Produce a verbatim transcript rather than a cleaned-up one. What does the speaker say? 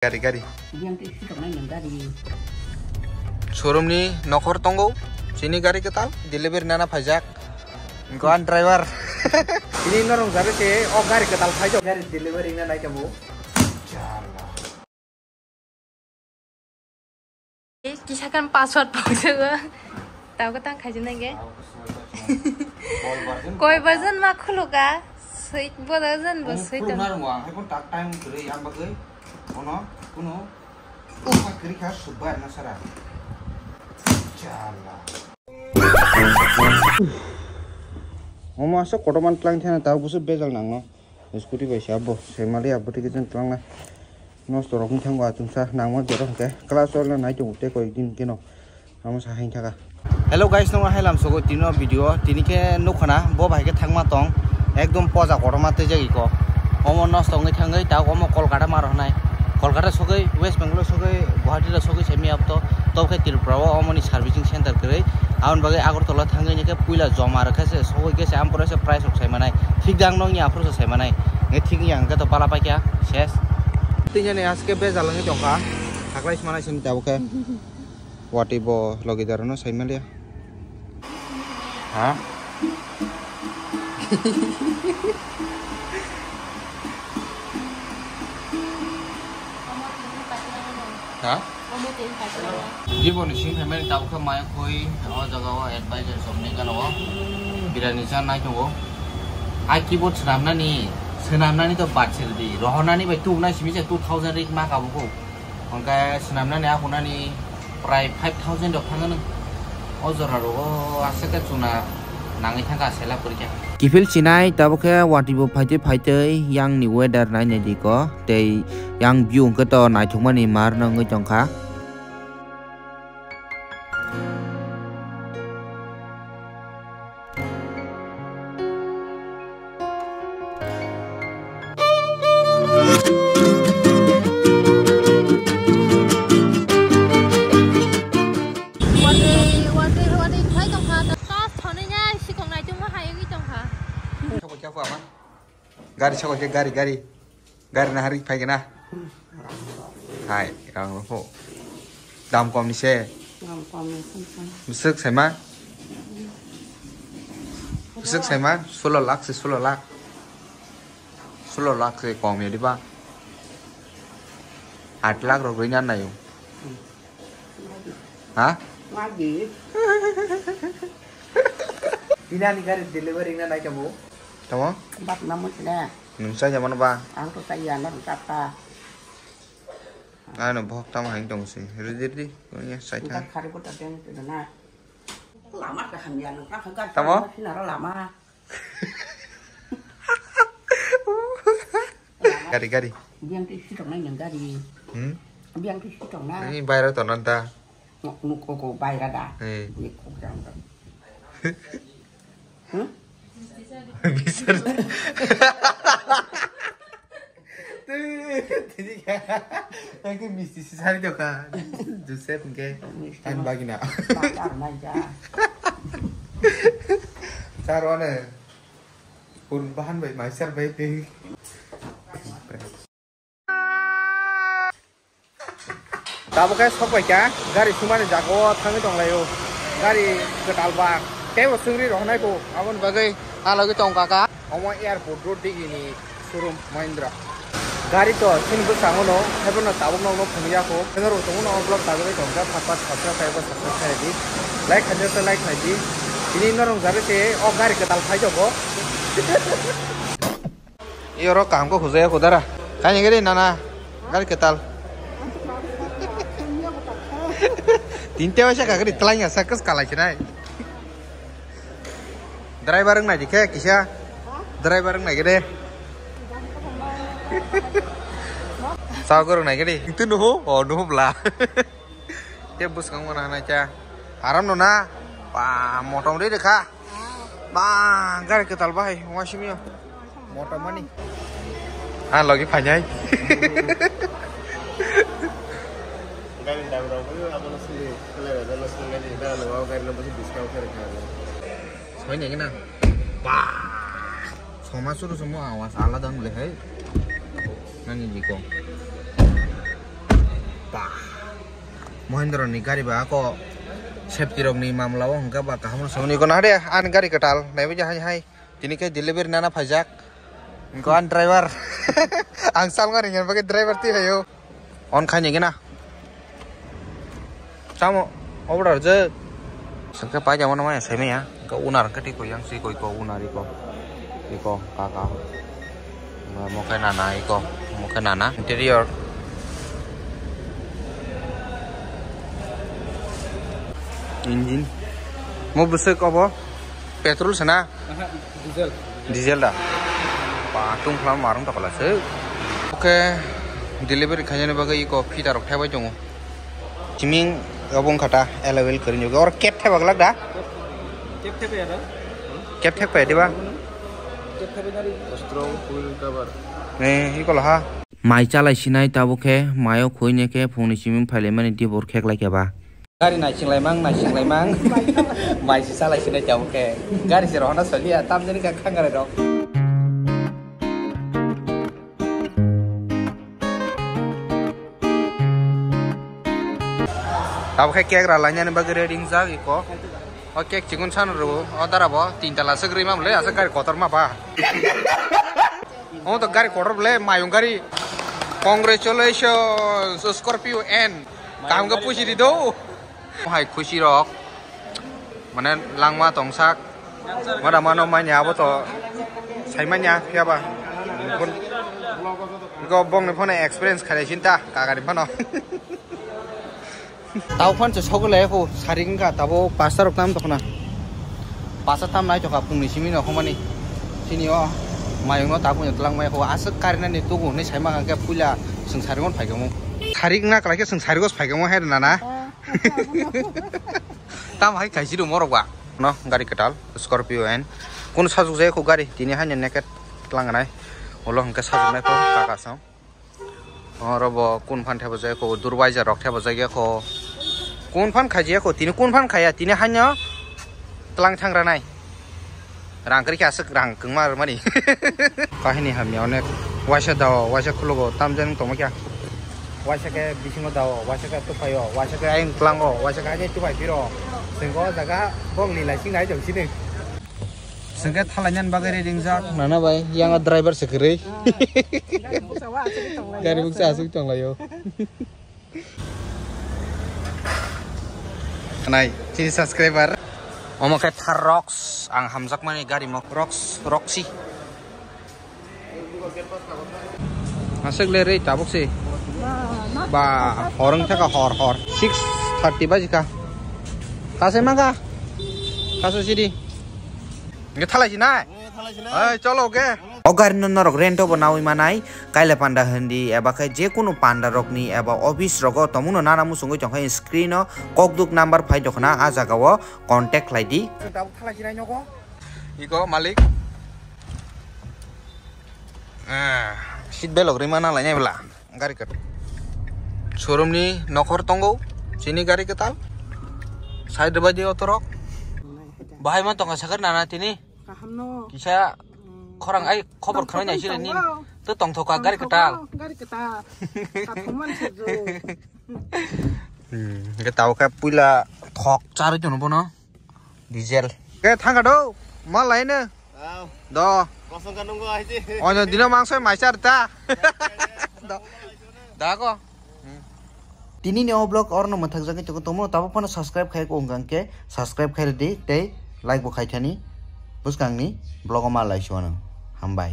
Gari, gari. Yang ke isi tongnai yang gari. Showroom ni nokhor tongo, sini gari ketal, delivery nana phaijak. Go an driver. Ini norong jare se, oh gari ketal phaijak. Gari delivery nana kamu. Kisa kan password pokjago. Tao ko tang khaijak nai ge. Koi version ma khuluka. Sweet bo version bo sweet. Khuluk na rung ang, hai pun tak time kwrwi ang bagwi. Ono, kuno. Upa kwrwi kha subbar na sara. Chala. Omo asa kotorma tlang thana tao busu bejal nangno. Scooty bai se abo, se mali abo tei khe chwng twlang na. Nosto rok wng thango achomsa nangma jora hwnkhe class o nai tongo tei koi din keno amo sa hai thaka. Hello guys, nokha hai lamsogo tini o video o, tini khe nukha na bo bai khe thangma tong ekdom poja kotorma twijak iko. Omo nosto wngwi thangwi ta omo Kolkata ma rohnai. Kolkata sogwi West Bengal sogwi Guwahati sogwi semi abto, to khe Tripura o omo ni servicing center kwrwi. Aboni bagwi Agartala thangwi ni khe puila joma rwkha se sogwi khe se ampore se price rok sai manai. Thik jang nokni aphuru se sai manai. Nge thik yang khe to pala paikya ses. Tini ni aske bejal wngwi tongkha. Haklai se manai sini tabuk khe. Watwi bo logi darano sai manliya. Ha? Ha? Jiboni sing phaimani tabuk khe maya khoi o jaga o advisor somni gana o birani cha nai tongo. Ai keyboard swnamnani, swnamnani to bachir di, rohornani bai tubunai simi se two thousand rik ma kabugo. Hwnkhe swnamnani a hunani prai five thousand rok thangano. O jora rogo aswk khe chuna nangwi thangkha selak porikha. Kiphil sinai tabuk khe watwi bo phaitwi phaitwi yang ni weather nainai di ko tei yang view hwnkhe to naithokmani mar no wngwi tongkha. Watwi, watwi, watwi, phai tongkha, ta, ta thonwi nya sikong nai chungma hai wngwi tongkha. Gari sokol khe gari, gari. Gari na hari phai kena. Hai, rang rokho. Dam kom ni se. Dam kom ni se. Bwswk saima? Bwswk saima? Sulo lakh se, sulo lakh. Sulo lakh se kom ya diba? Aat lakh rok rina nayo. Ha? Magi. Inani gari delivery na nai kamu? Tamo? Bat namun sini. Nungsa zaman ba? Ang to saya na rung tata. Ano bohok tamo hain tong si. Ridi ridi. Kunya sai thang. Khari ko ta deng tu na. Lama ka hamya nang ka ka. Tamo? Sinaro lama. Gari, gari. Biang ti sitong na yang gari. Hmm? Biang ti sitong na. Ini bayar to nanta. Nuk ko bayar da. Eh. Ini ko jang da. Hmm? Bisa. Tini ka, yang ke misti sisari doka. Joseph ke, an bagina. Sar wane, pun bahan bai, maisar bai te. Tabuk khe sok bai kha, gari sumani jaga o thangwi tong lai o. Gari kwtal ba, teibo swngri rohornai bo, aboni bagwi ah logwi tong kha kha. Omo airport road digi ni showroom Mahindra. Gari to chini bwskango no, haibo no tabuk nok no phunuk ya kho. Haibo rok tongo no vlog tabuk tong kha, phat phat subscribe khai bo subscribe khai di. Like khai di, like khai di. Tini norok jare se o gari kwtal phai jago. Iyo ro kaham khe hujaya kho dara. Kaini gari nana. Gari kwtal. Tinta waisa ka gari twlangya sa kwswk kalai sinai. Driver wng nai di khe kisa. Driver wng nai gede. Sa gorok nai gede. Itu nuhu, oh nuhu bla. Te bwskango nana cha. Aram no na. Ba motom ri rekha. Ba gari kwtal bahai wngma simio. Motom mani. Ah logi phainai. Gari dam rok bo abono sili khlai rok no sili gari dam rok gari no bo discount khe rekha. Soi nai gana. Ba. Soma suru somo awas alada wng le hai. Nani jiko. Mahindra ni gari ba ako safety rok ni mamla o hwnkhe ba kaham no samani ko na de ani gari kwtal naiwi hai hai tini khe delivery nana phaijak ko an driver ang salma ringyan bagwi driver twi hayo on khaini gina samo order je sengke pai jamo no maya semaya ko unar kati ko yang si ko ko unar ko iko kaka. Mo khe nana iko, mo khe nana. Interior. Engine. Mo bwswk obo? Petrol sana? Aha, diesel. Diesel da? Patung khlam marung takala se. Oke, delivery khainani bagwi iko fita rok thebai tongo. Siming obo wngkha ta, alloy wheel kwrwini bagwi. Oro cap thaiba glak da? Cap thaiba ya da? Cap thaiba ya diba? Cap thaiba ya da? Strong wheel cover. Eh, iko laha. Mai chalai sinai tabuk khe, maio khuine khe phungni siming phailaimani dibor kheklai khe ba. Gari naising laimang, naising laimang. Mai se chalai sinai tabuk khe. Gari se rohorna soliya, tamjani kha khangarai rok. Abo khe cake ralainani bagwi ready wngjak iko. O cake chikon sano rwo, o dara bo tin tala swk rwi mam le, aswk gari kotor ma ba. O to gari kotor bole, mayung gari. Congratulations, Scorpio N. Kaham khe pusi di do. Hai khusi rok. Mane langma tongsak. Mada mano manya abo to saimanya phiya ba. Iko bongni phone experience kharai sinta kagari phano. Tau phan se sogole ko saring ka tabo pasta rok tam tokna. Pasta tam nai toka pungni simi no homani. Sini o mayung no tabu no tlang mai ko aswk karina ni tugu ni saima kangke puila seng saringon phaikamo. Saring na kala ke seng sarigos phaikamo her nana. Tam hai kaisi ru morok ba. No, gari kwtal, Scorpio N. Kun sajwk jaya khu gari, tini haino naked tlangnai. Ulo hwnkhe sajwknai pho kaka song. Oro bo kun phan thepajak khu, durbaija rok thepajak ya khu. Kun phan khaijak khu, tini kun phan khaya, tini haino tlang thangranai. Rang kwrwi khe aswk rang kwngma rwmani. Kahini hamya onek waisa dao, waisa khulugo, tamjani tongma kya. Waisa khe bisingo dao, waisa khe tuphaio, waisa khe ayang tlango, waisa khe ayang tuphai phiro. Sengko jaga bong ni laising nai jong sini. Sengke thalainan bagwi ready wngjak nana bai, yang driver se kwrwi. Gari buksa aswk tonglaio. Nai, chini subscriber. Omo khe Thar Rocks, ang hamjakmani gari mo Rocks, Roxy. Aswk le rei tabuk se. Ba, hor wng thaka hor, hor. Six thirty baji ka. Kase manga. Kase sidi. Nge thalai sinai. Hai, cholo ke. O gari no norok rent o bo nawi manai, kaila panda hindi eba khe je kunu panda rokni eba office rogo tomuno nana musungwi tongkha screen o kokduk number phai dokhna a jaga o contact khlai di. Tabuk thalai sinai nogo. Iko malik. Ah, seat belt rok rima na lainai bwla. Gari kwtal. Showroom ni nokhor tongo. Chini gari kwtal. Side bai di otorok. Bahai ma tonga sakar nana tini. Kaham no. Kisa khorang ai khobor khana nai sini. To tongthoka gari kwtal. Gari kwtal. Kathoman sejok. Hmm, ke tau ka puila thok charwi tono bono. Diesel. Ke thangka do, ma laina. Aw. Do. Kosong ka nunggu aji. Ono dino mangso mai char ta. Do. Da ko. Hmm. Tini ni o vlog orno mwthak jagwi toko tomo tabo phano subscribe khai ko ungkang ke subscribe khai di tei like bo khai thani. Buskang ni vlog o ma lai suano. Hambai.